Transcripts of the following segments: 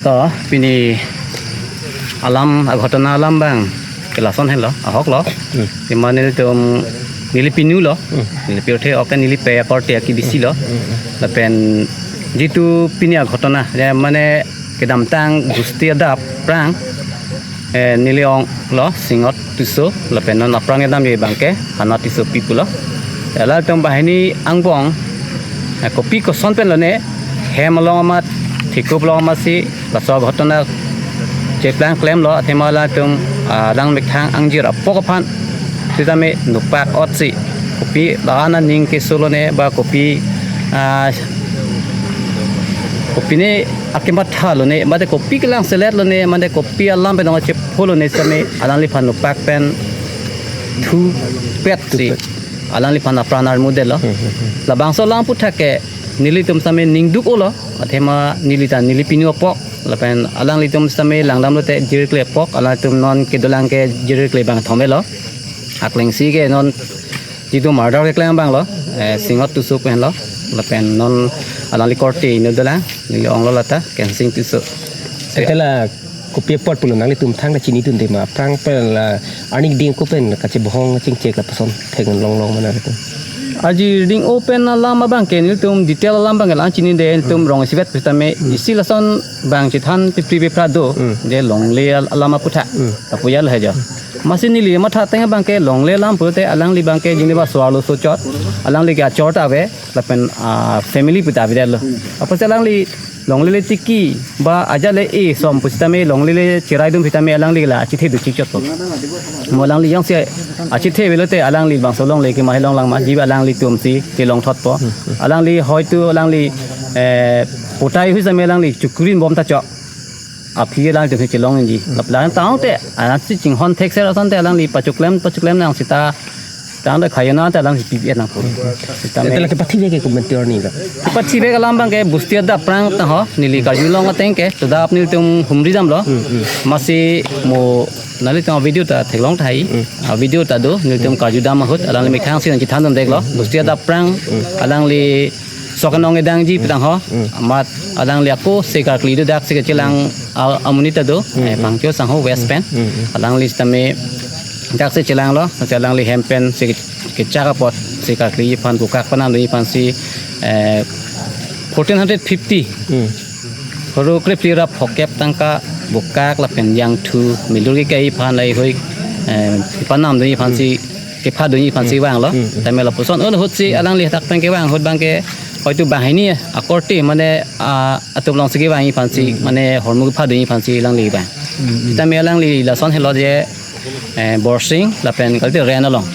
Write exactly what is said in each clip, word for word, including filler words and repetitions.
Oh, pini alam, aghotona alam abang ke lason helo, ahok lo. Hmm. Athema nelitum, neli pinu lo. Hmm. Neli pirthe ok, neli pe akorte akibisi lo. Hmm. Lapen jitu pini aghotona, ya, mane kedamtang Gusti adap aphrang, eh, neli ong lo Singot Tisso, lapen non aphrang kedam abang ke Hana Tissopi pulo. Lalatum banghini angbong, eh, kopi koson pen lone, hem along amat, thekup along amat si laso aghotona cheplang klemlo, athema latum, ah, alang methang angjir apok aphan sitame nopak ot si, kopi la-an aning keso lone ba kopi, ah, kopine akematha lone, mate kopi kelang selet lone, mate kopi alam pen nong chepho lone sitame alangliphan nopak pen thupet si, thupet, alangliphan apran armudetlo. Hmm, hmm, hmm. Labangso alam aphuthak ke nelitum sitame ningduk-olo, athema neli ta neli pinu apok, lapen alanglitum sitame langdamlote jirkle apok, alanglitum non kedolang ke jirkle abang thomelo. Aklengsi ke non jitu murder keklem abang lo, eh, Singot Tisso pen lo, lapen non alangli korte inut dolang, neli ong lo lata, Kensing Tisso. Ante la kopi apot pulo nanglitum thangta chinidunde ma, aphrang pen la arni ding ko pen kachebohong chingchek lapuson theklong long ma nangtum? Aji ding o pen alam abang ke nelitum detail alam abang ke la-an chinide, nelitum, hmm, rong isivet pusitame, hmm, isi lason abang chethan pipri pipra do, hmm, je longle al-, alam aphuthak. Hmm. Lapu ya lo he jo. Amatsi neli matha ateng abang ke longle alam pulote alangli abang ke jini ba so-arlo sochot, alangli ke achor ta ave, lapen, ah, family pu ta avedetlo. Apotsi alangli longle le tiki ba ajat le e som pusitame longle le cheraidun pusitame alangli la achethe do chikchotpo. Mo alangli jongsi achethe avelote alangli bangso longle kemahai longlang ma, jiba alanglitum si chelongthotpo. Alangli hoitu alangli, eh, potai hui sitame alangli chukrin bom ta chok. Aphi alangtum si chelong inji. Lapu alang tangte, alang si chinghon thekser asonte alangli pachoklem, pachoklem nang sita, tangte khayona te alangli pipi nangpo. Sita, ante me lake pathivek ke komentar ni la. Pathivek alam abang ke Gusti adap aphrang ta ho, neli karjulong ateng ke, to adap nelitum humri damlo. Hmm, hmm. Amatsi mo nanglitum video ta theklong tahai. Hmm. Ah, video ta do, nelitum, hmm, karju dam ahut, alangli methang si nangchethan dam deklo. Hmm. Gusti adap aphrang, hmm, alangli sok anong edangji, hmm, pu tang ho. Hmm. Amat alangli ako se karkli do, dak se kachelang a-, amonit ta do, hmm, eh, hmm, Phangcho sangho West, hmm, pen. Hmm, hmm. Alangli sitame dak se chelanglo, se alangli hem pen se ke-, kechak apot se karkli aphan, bukak panam dunji aphan si, eh, fourteen hundred fifty. Hmm. Horo krephli ra phokep tangka bukak lapen jangthu milur kekai aphan lahei hui, eh, panam dunji aphan si, hmm, kepha dunji aphan si, hmm, vanglo. Hmm, hmm. Tame lapuson un ahut si, hmm, alangli hadak pen kevang ahut abang ke hoitu banghini akorte mane, ah, atum along si kevangji aphan si, hmm, mane hormu kepha dunji aphan si alangli vang. Hmm, hmm. Tame alangli lason helo je, eh, Borsing lapen kalite Ren along.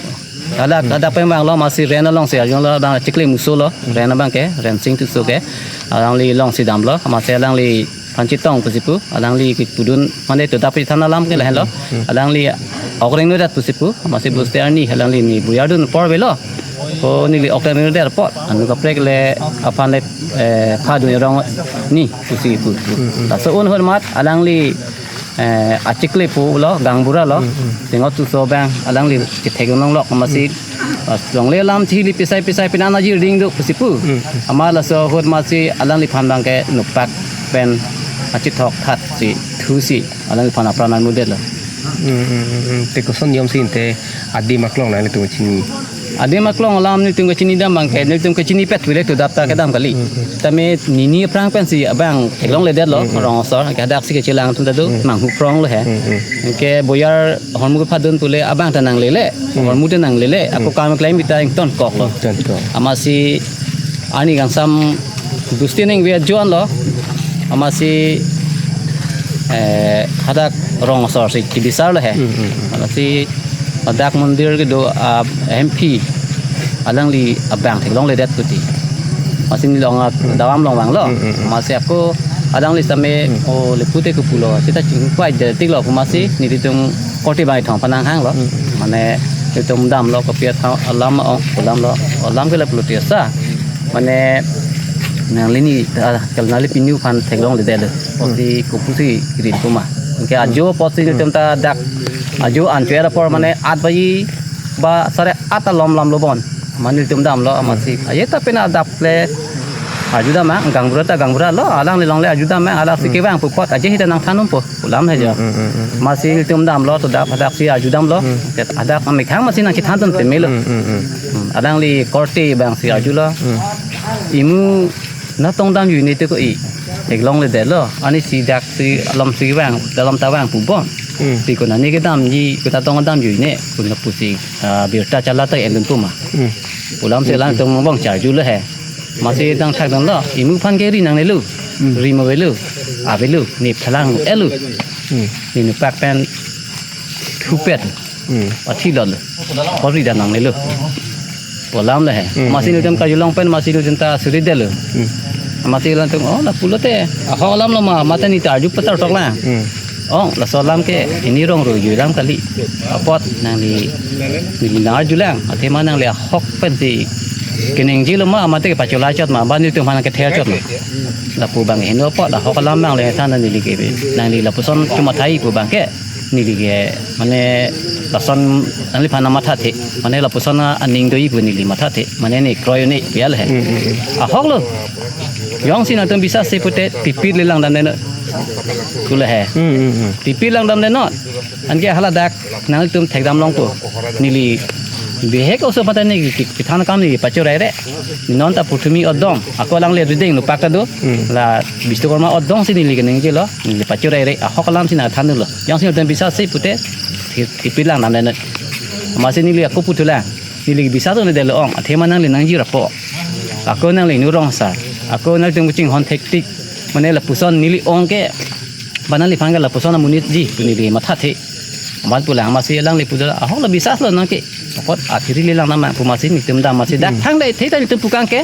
Hadak, hmm, hadak pen vanglo, amatsi Ren along si arjulong lo, abang chikle muso lo, Ren abang ke, Rensing Tisso ke. Alangli along si damlo, amatsi alangliphan chetong pusi pu, alangli kepudun, mane to adap chethan alam ke lahenlo. Hmm. Alangli ok rengnodet pusi pu, amatsi, hmm, Gusti arni, alangli ni buyar dun apor avelo. Ko neli ok rengnodet apot, anut kaprek le aphan le, eh, phadun arong ni pusi pu. Hmm, hmm. Laso un ahut amat alangli, eh, achikle pulo, gaonbura lo, hmm, hmm, Singot Tisso abang, alangli chetheklong lok amatsi, hmm, ah, longle alam chili pisai pisai pinan aji ding do pusi pu. Hmm, hmm. Amat laso ahut amatsi alangliphan abang ke nopak pen achithok that si thu si alangliphan apran armudetlo. Hmm, hmm, hmm, hmm. Te koson niom si ante adim aklong nanglitum chini? Adim aklong alam nelitum kachini dam abang ke, nelitum kachinipet pule to adap ta kedam kali. Hmm, hmm. Tame nini aphrang pen si abang theklongledetlo, hmm, hmm, rong asor, ke hadak si kachelang atum ta do, hmm, manghu phrong lo he. Hmm, hmm. Ke buyar hormu kephadun pule abang ta nanglele, hmm, hormu ta nanglele, hmm, ako kam klem bita ingtonkoklo. Ingtonkok. Amatsi arni kangsam Gusti ningve ajoine lo, amatsi, eh, hadak rong asor si kebisar lo he. Hmm, hmm, hmm. Amatsi hadak mondir kedo, ah, M P alangli abang theklongledet puti. Amatsi neli along, ah, hmm, dawam along vanglo. Hmm, hmm, hmm. Amatsi ako alangli sitame, hmm, o lepute kepulo, sita chingpai de tiklo pu amatsi, hmm, nelitum korte bai thong panang hanglo. Hmm, hmm. Mane nelitum damlo, kopi athak alam ong, damlo, alam ke lapulo tisa. Mane nanglini, ah, kal nangli pinu aphan theklongledetlo. Hmm. Pusi kopusi kirit kuma. Anke ajo, hmm, pusi, hmm, nelitum ta dak ajo an chu-er apor mane, hmm, aat baji ba sare aat alom lam lo bon. Mane nelitum damlo, hmm, amatsi. Aye ta pena adap le Arjudam ma, gaonbura ta gaonbura lo, alangli longle arjudam ma, alangsi Hmm. kevang pu apot, aje hita nangthan-unpo, pu alam he jo. Hmm, hmm, hmm, hmm. Amatsi ilitum damlo, to dak, hadak si arjudamlo. Hmm. Hadak methang amatsi nangchethan-un peme lo. Hmm, hmm, hmm. Hmm, alangli korte abangsi arjulo. Hmm. Imu natong damjui ne te ko-i. Theklongledetlo, ani si dak si alom si vang, alom ta vang pu bom. Hmm. Te konane kedamji, konatong damjui ne, konat pusi, ah, birta chala ta en-unpo ma. Hmm. Pu alamsi Hmm. alangtum bong charjulo he. Amatsi nangthakdunlo, imu aphan ke ri nangnelo, Hmm. ri mo avelo, avelo, ne phelang-etlo. Hmm. Ne nupak pen thupet, Hmm. pathilotlo, apor ridam nangnelo. Pu alam le he. Hmm, Amatsi hmm, nelitum hmm. karjulong pen, amatsi nelitum ta suridetlo. Hmm. Amatsi alangtum, oh, lapulote, ahok alam lo ma, mate ne ta arju patar toklang. Hmm. Oh, laso alam ke, ini rong ro juiram kali. Apot nangli, neli nang-arjulang, athema nangli ahok pensi keningje lo ma, mate kepachula chot ma, ba nelitum aphan kether chot ma. Lapu abang heno apot, ahok alam abang le than neli ke, nangli lapuson chomathai pu abang ke, neli ke, mane, lason nangliphan nangmathathe, mane lapuson aning do-i pu neli mathathe, mane ne kroi ne, bial he. Hmm, hmm, hmm. Ahok lo. Jongsi nangtum bisas se pute, pipit le langdamde non. Pu le he. Hmm, hmm, hmm. Pipit langdamde non. Anke hala dak nangtum thekdam longpo. Neli bihek oso pata ne ki, ki, kethan akam ne pachorei re. Non ta puthumi odong. Ako alangli rideng nupak ta do. Hmm. La Bishnu Karma odong si neli keningjelo. Neli pachorei re. Ahok alam si nangthan-unlo. Jongsi nangtum bisas se pute. Thi-, thipit langdamde non. Amatsi neli ako puthulang. Neli bisas-un-edetlo ong. Athema nangli nangji rapo. Ako nangli nu rong asar. Ako nangtum kachinghon thektik. Mane lapuson neli ong ke. Ba nangliphan ke lapuson amonit ji pu neli mathathe. Amat pulang amatsi alangli pulo, ahok lo bisas lo nang ke. Apot athiri le langdam ma pu amatsi nelitum dam amatsi dak Hmm. thang dai the ta nelitum pu kang ke.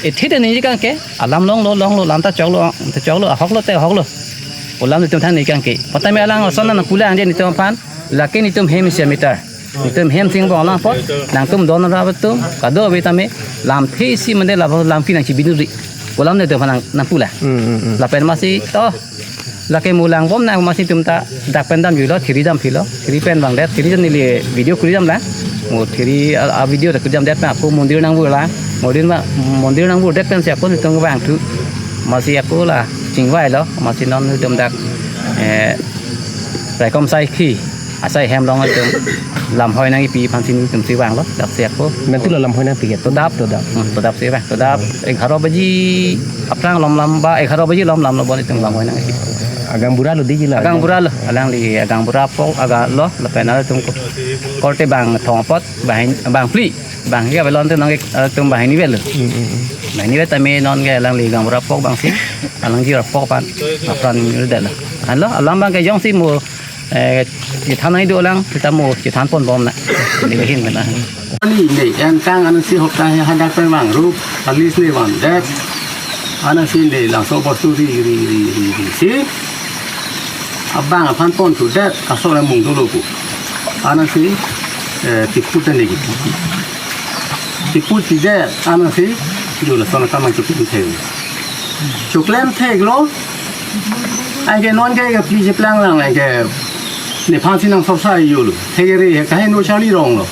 Ethe ta neli kang ke. Alam longlo, longlo, lam ta choklo, ta choklo, ahok lote ahok lo. Pu alam nelitum than ne kang ke. Patame alang ason nangpulang je nelitum aphan. Lake nelitum hem isi meter. Nelitum hem chingbong alang apot. Nangtum don ra atum. Kadokave tame. Lamthe isi mande labo lam ke nangchibinuri. Pu alam nelitum aphan nang, nangpulang. Hmm, hmm, hmm. Lapen amatsi to. Lake mo langbom nang amatsi nelitum ta dak pen damjuilo, thiri damphilo, thiri pen vangdet, thiri jan neli video kuri damlang. Mo thiri a, a video ta kuri damdet pen ako mondir nangbur lang, mondir ma, mondir nangbur det pensi ako nelitum vangthu. Amatsi ako la chingvailo, amatsi non nelitum dak, eh, raikom sai khi, asai hem along nelitum lamhoi nangkipi aphansi nelitum si vanglo, daksi ako. Nanti lo lamhoi nangpi ke, to dap, to dap. Hmm, to dap si vang, to dap egharo baji aphrang lom lam ba, egharo baji lom lamlo bon nelitum lamhoi nangkipi. Agaonbura lo dei ji la. Agaonbura lo, alangli agaonbura apok aga lo, lapen nelitum ko-, korte bangthong apot, bang, bangphli, bang ya belon te nonke, eh, nelitum banghini avelo. Hmm, hmm, hmm. Banghini avet tame nonke alangli agaonbura apok abangsi, alangli apok aphan, apran ni udah lo. Anlo, alam abang ke jongsi mo, eh, chethan nangji dolang, seta mo chethan ponbom nang. Neli ahin mena. Ani ne, en kang ansi hopta he hadak pen vangrup, alis ne vangdet. Ansi ne labangso bostu ri, ri, ri, ri, ri, si. Abang aphan ponthudet, asor mung dolo pu. Ansi, eh, tiput ne ki. Tiput pidet, ansi, jo lason akam choklim thek. Choklim theklo, anke nonke kapli cheplang lang, anke nephan si nang sorsa iyolo. Thekre, kaheno charli ronglo.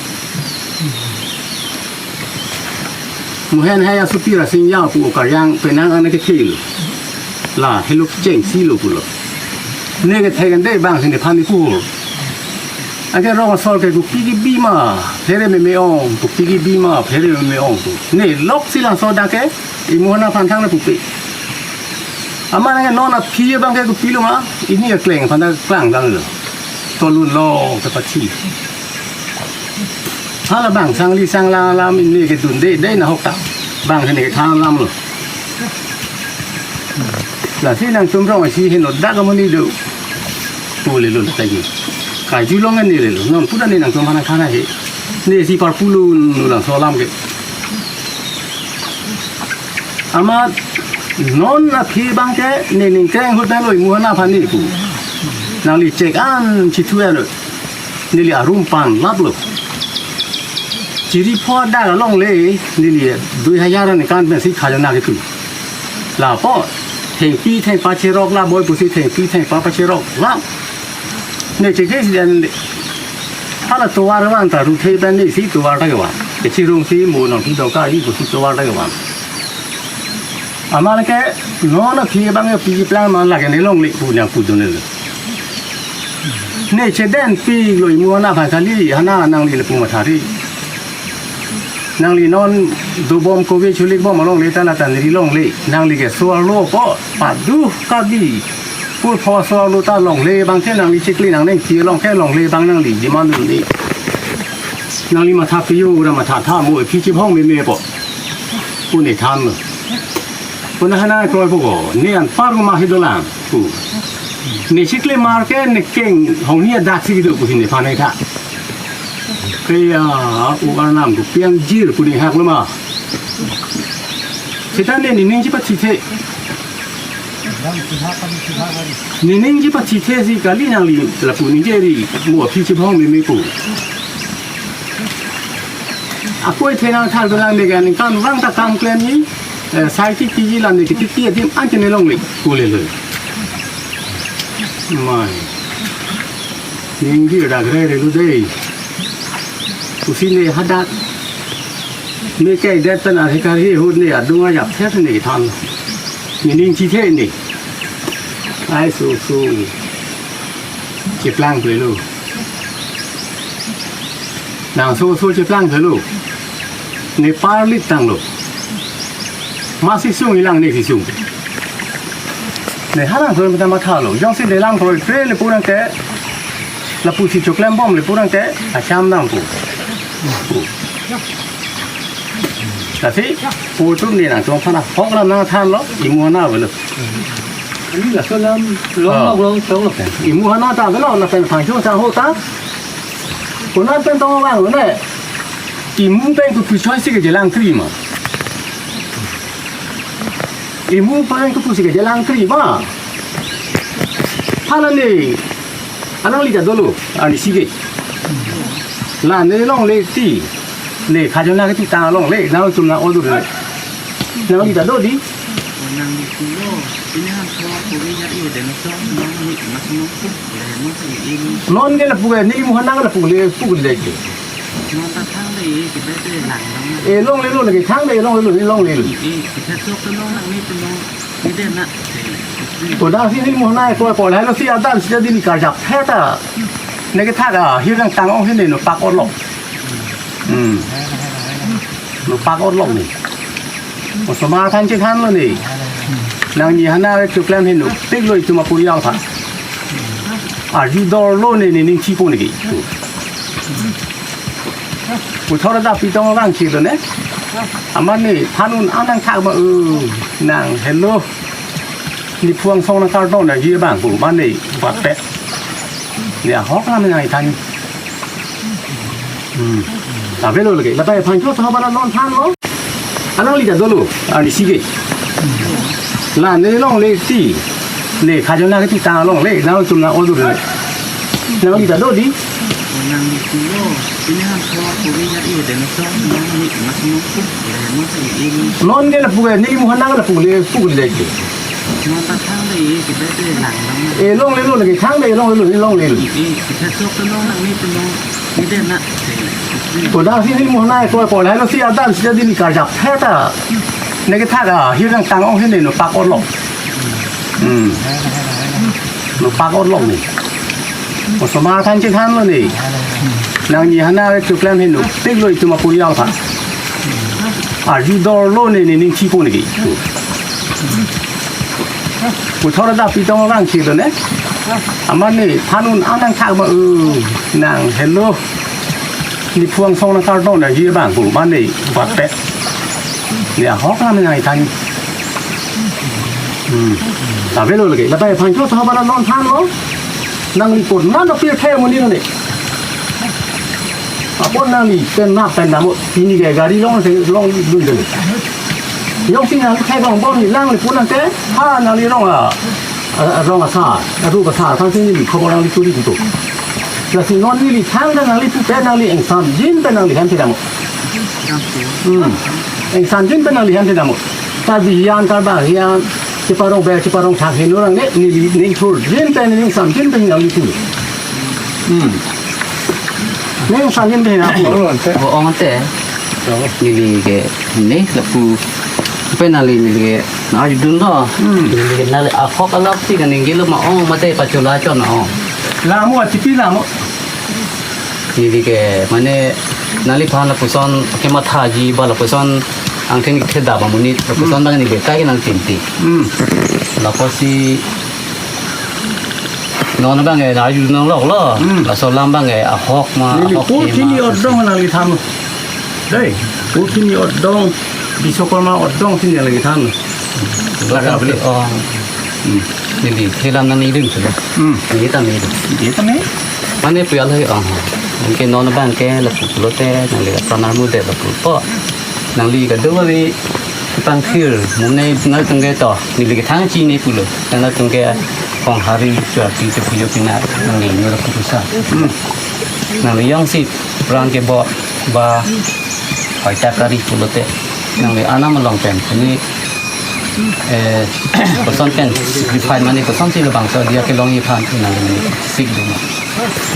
Mo hen hai asopi ra sing ya pu okar yang penang ana kethelo. La helo chengsi lo pulo. Ne kethek ande abang si nephan ni pu. Anke rong asor ke kopi kebi ma, phere meme ong, kopi kebi ma, phere meme ong pu. Ne loksi labangso dak ke, imu hana aphan thangnat pupe. Amat nang non aphi abang ke kopilo ma, ini akleng aphan ta klang danglo. Tolun lo ke pachi. Hala abang sangli sanglang alam ini kedunde dei nahok ta. Abang hene kethan alam lo. Lasi nangtum rong isi heno dak amonit do. Pule lo lagi. Karjulong ne le lo. Non puta ne nangtum mana khana he. Ne si parpulun labangso alam ke. Amat non aphi abang ke ne ningkreng ahut nang lo imu hana aphan ne pu. Nangli chek an chithu an lo. Neli arum pan lap lo. Chiri pho dak along le neli dui hajar an kan pensi khajana kepi. Lapu thengpi thengpa cherok la boi pusi thengpi thengpa pacherok la. Ne cheke si dan le. Hala tovar van ta ruthe pen ne si tovar ta kevan. Kechirung si mo nangpi doka i pusi tovar ta kevan. Amat ke non aphi abang piji plang ma lake ne longle pu nangpudunlo. Ne chedenpiklo imu hana aphan kali, hana nangli lapu mathari. Nangli non dobom kove chulik bom alongle ta lata ne ri longle. Nangli ke so-arlo ko padu kadi. Pur pho so-arlo ta longle abang ke nangli chikli nang neng ti along ke longle abang nangli demand dun di. Nangli matha piyo ura mathatha mo piji bhong meme po. Pu ne thanlo. Pu na hana kroi po ko, ne anpar ma he dolang pu. Ne chikle mar ke ne keng hong ni adak si do pu si nephan ne tha. Kaya u arnam ko piang jir pu ne haklo ma. Seta ne nening chipachithe. Nening chipachithe si kali nangli lapu ningje ri mo piji bhong meme pu. Akoi thenang thar dolang ne ga ningkan vang ta kam klem ni, eh, sai ti kiji lam ne kiti ti adim an chene longle. Kule le. Mai. Ningje dak re re lu dei. Kusi ne hadak. Me kai det pen adhikari hut ne adung ajap thet ne than. Nening chithe ne. Ai so so. Cheplang pelo. Nang so so cheplang pelo. Ne parlit tanglo. Masi sung ilang ne si sung. Ne halang so mata mathalo. Jongsi ne lang kroi kre le pu nang ke. Lapu si choklem bom le pu nang ke. Acham nang pu. Pu. Lasi pu atum ne nangtum aphan ahok lam nangthanlo. Imu hana avelo. Ani laso lam long Ah. long long chok lo. Imu hana ta avelo, lapen phangcho sang ho ta. Konat pen tong vang ne. Imu pen kopi choi si kejelang kri ma. Imu pen kopi si kejelang kri ma. Hala ne. Alangli ta dolo, ani si ke. La ne longle ti. Ne khajona ke ti ta longle, nangtum nang odur le. Nangli ta do di. Nangli pulo, ini han thua puri ya iyo denoso, nang ni mas nong pu, le nong si ini. Non ke lapu ke, ne imu hana ke lapu le, pu le ke. Non ta thang le, kita te lang lang. E longle lo le ke, thang le, longle lo, longle lo. E, kita sok ke nong nang ni tu nong. Kodang si ne imu hana ko ko lahai lo si adan si jadi ni karjap he ta. Ne kethak ahir nangtang ong si ne nopak orlok. Hmm. Nopak orlok ne. Osomar aphan chethanlo ne. Nangli hana choklem he nopiklo itum apurial aphan. Arju dorlo ne nening chipo ne ke. Puthot adap pitong vang si do ne. Amat ne than un-an nangthak ma, eh, nang hello. Ne phuang song nangkardon aji abang pu amat ne bat pet. Ne ahok lam nangthan. Hmm. Avelo lake. Lapen phangcho sahabat non thanlo. Alangli ta dolo, ani si ke. La ne longle ti. Ne khajona ke ti ta longle, nangtum nang odur le. Nangli ta do di. Nangli pulo, ini han thua puri ya iyo denoso, nang ni mas nong pu, le nong si ini. Non ke lapu ke, ne imu hana ke lapu le, pu le ke. Non ta thang le, kita te lang lang. E longle lo le ke, thang le, longle lo, longle lo. E, kita sok ke nong nang ni tu nong. Kodang si ne imu hana ko ko lahai lo si adan si jadi ni karjap he ta. Ne kethak ahir nangtang ong si ne nopak orlok. Hmm. Nopak orlok ne. Osomar aphan chethanlo ne. Nangli hana choklem he nopiklo itum apurial aphan. Arju dorlo ne nening chipo ne ke. Puthot adap pitong vang si do ne. Amat ne than un-an nangthak ma, eh, nang hello. Ne phuang song nangkardon aji abang pu amat ne bat pet. Ne ahok lam nangthan. Hmm. Avelo lake. Lapen phangcho sahabat non thanlo. Nangli pon nang dopir the mo ni ne. Apot nangli pen na pen damo. Pini ke gari long se long dun dun. Jongsi nangli the long bon ni lang le pu nang ke. Ha nangli long a, a, a, long asar, aru asar aphan si neli khobor nangli turi tu. Lasi non neli thang ta nangli pu pen nangli ingsamjin pen nangli hem thedam. Hmm. Ingsamjin pen nangli hem thedam. Karbi hian, Karbak hian, cheparong ber, cheparong thak heno rang ne, neli ning thurjin pen, ning ingsamjin pen nangli pu. Hmm. Ning ingsamjin pen nangli pu. Bo ong te. Neli ke, ne, lapu. Pen nangli, neli ke. Nangdun lo. Hmm. Neli ke nangli ahok alap si kaningje lo ma ong mate pachula chon ong. Lamo achipi lamo. Neli ke mane nangliphan lapuson kemathaji ba lapuson angthin kethedap amonit lapuson Hmm. bang neli ke kai nangchinti. Hmm. Lapusi non bang ke nangdun longlok lo. Hmm. Laso alam bang ke ahok ma Neli ahok ko ke chini ma. Odong nanglithan. Dei, ko chini odong, Biswakarma odong chini lagi than. Laga beli. Oh. Hmm. Neli thelam nangni dun sudah. Hmm. Neli tame dun. Neli tame. Mane puyal hai oh. Anke non bang ke lapu pulote nangli sanar mude lapu po. Nangli kado abi pangthir mune nangtum ke to. Neli kethang chini pulo. Nangtum ke kong hari chua pi tu puyo pina nangli nur putusa. Hmm. Nangli yong si prang ke bo ba Hoita kari pulote nangli Arnam along pen ini, eh, koson pen sacrifice mane kosonsi labangso adia kelongji aphan nangli sik dun.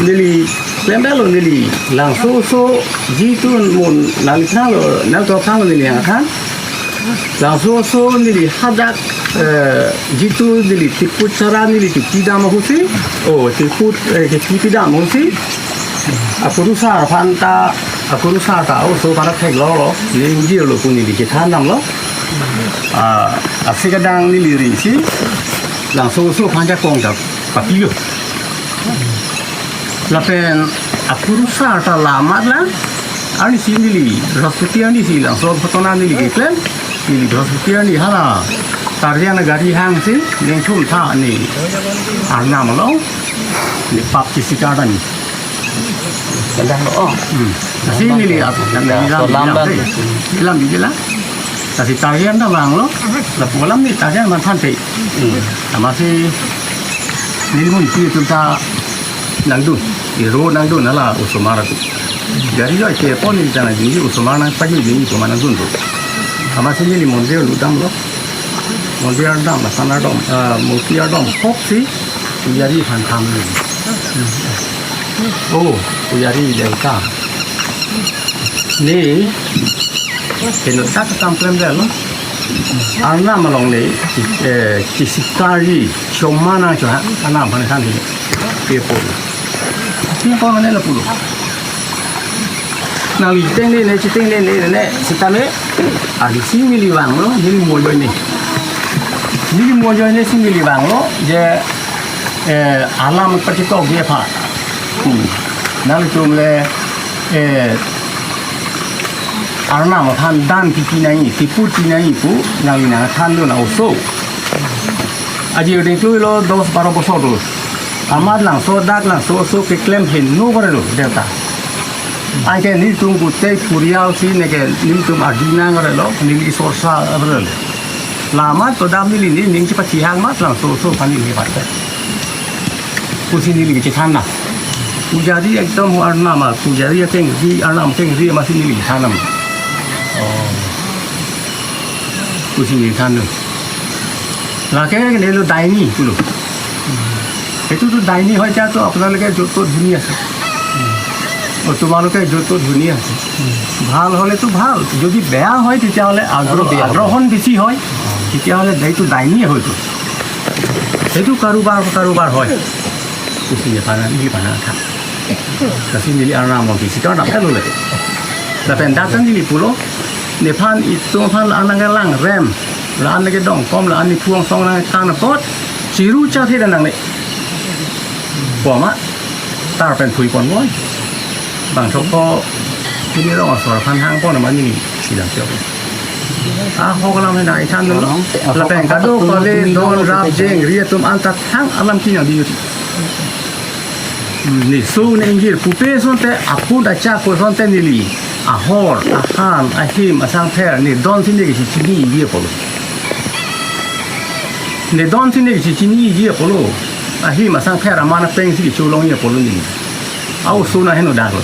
Neli klem lo neli Langso oso jitu mun nangthan lo nangthan lo neli nangthan. Langso oso neli hadak, eh, jitu neli tiput chara neli tipidam ahutsi. Oh, tiput, eh, tipidam ahutsi. Akurusar aphan ta, akurusar ta oso aphan ta theklonglo, neli ingjir lo pu neli kethan damlo. Ah, asi kadang neli ri si, Langso oso aphan jakong ta papilo. Lapen akurusar ta la amat lang, arnisi neli, Brihaspati arnisi Langso aphan ta neli keklem, neli Brihaspati arni hala, Tarjan agari hangsi, ningthum tha neli Arnam along, neli pap chesik ta neli. Kelang lo, oh. Hmm. Lasi neli ap, neli lam So, lam lam, bang. Neli lam di la. Lasi Tarjan ta vanglo, lapu alam neli Tarjan man than te. Hmm. Amatsi neli mun pi tum ta nangdun, iro nangdun hala osomar aku. Gari lo kepon neli jana jingji osomar nangpajui jingji komat nangdun tu. Amatsi neli mondir lo damlo. Mondir dam, lasan dam, ah, murti dam, hop si, pujari aphan tham neli. Oh, pujari dewta. Neli, keno tak kam klemdetlo. Arnam along neli, eh, chesik kari, choma nangcho ha, Arnam aphan than neli. Kepo. Kepo mane lapulo. Nangli chitengne ne, chitengne ne, ne, sitame, arnisi neli vanglo, neli mo ajoine. Neli mo ajoine si neli vanglo, je, eh, alam pachekokji aphan. Hmm. Nanglitum le, eh, Arnam aphan dan pipi nangji, tiput pi nangji pu, nangli nangthan lo na oso. Aji dengklui lo dos baro bosor lo. Amat Langso dak Langso oso keklem heno kore lo dewta. Anke nelitum pute purial si neke nelitum adi nang kore lo, neli sorsa kore lo. La amat to dam neli ne ning chepachihang amat Langso oso aphan neli patte. Pusi neli kechethan na. Pujari ekdom ho Arnam ma, pujari akengri, Arnam akengri amatsi neli than na. Oh. Pusi neli than na. Lake neli daini pulo. এইটোতো ডাইনি হয়, এতিয়াতো আপোনালোকে য'ত ত'ত শুনি আছে। অ, তোমালোকে য'ত ত'ত শুনি আছে। ভাল হ'লেতো ভাল, যদি বেয়া হয় তেতিয়াহ'লে আগ্ৰহ, আৰু বেয়া হ'ব। আগ্ৰহণ বেছি হয়, তেতিয়াহ'লে এইটো ডাইনিয়ে হয়তো। সেইটো কাৰোবাৰ, কাৰোবাৰ হয়। Pusi neli pana, neli pana tha. Lasi neli Arnam along chesik ta dam elo lake. Lapen dak ta neli pulo, nephan itum aphan la-an nangkelang rem, la-an nangkedongkom, la-an nephu angsong nangkan apot, chiru chathe dan nangne. Pu amat, tar pen phui pon moi. Bang thok ko, neli rong asor aphan hang pon amat neli chedam chok. Ahok alam henai than lo. Lapen kadokave don rap jengri atum anta thang alam kinang di yut. Ne su ne ingjir pupe asonte apun acha pu asonte neli ahor, ahan, ahim, asangpher, ne don si neli kechechiniji apotlo. Ne don si neli kechechiniji apotlo. Ahim, asangpher, aman apeng si kecholongji apotlo neli. Au su na heno dak lo.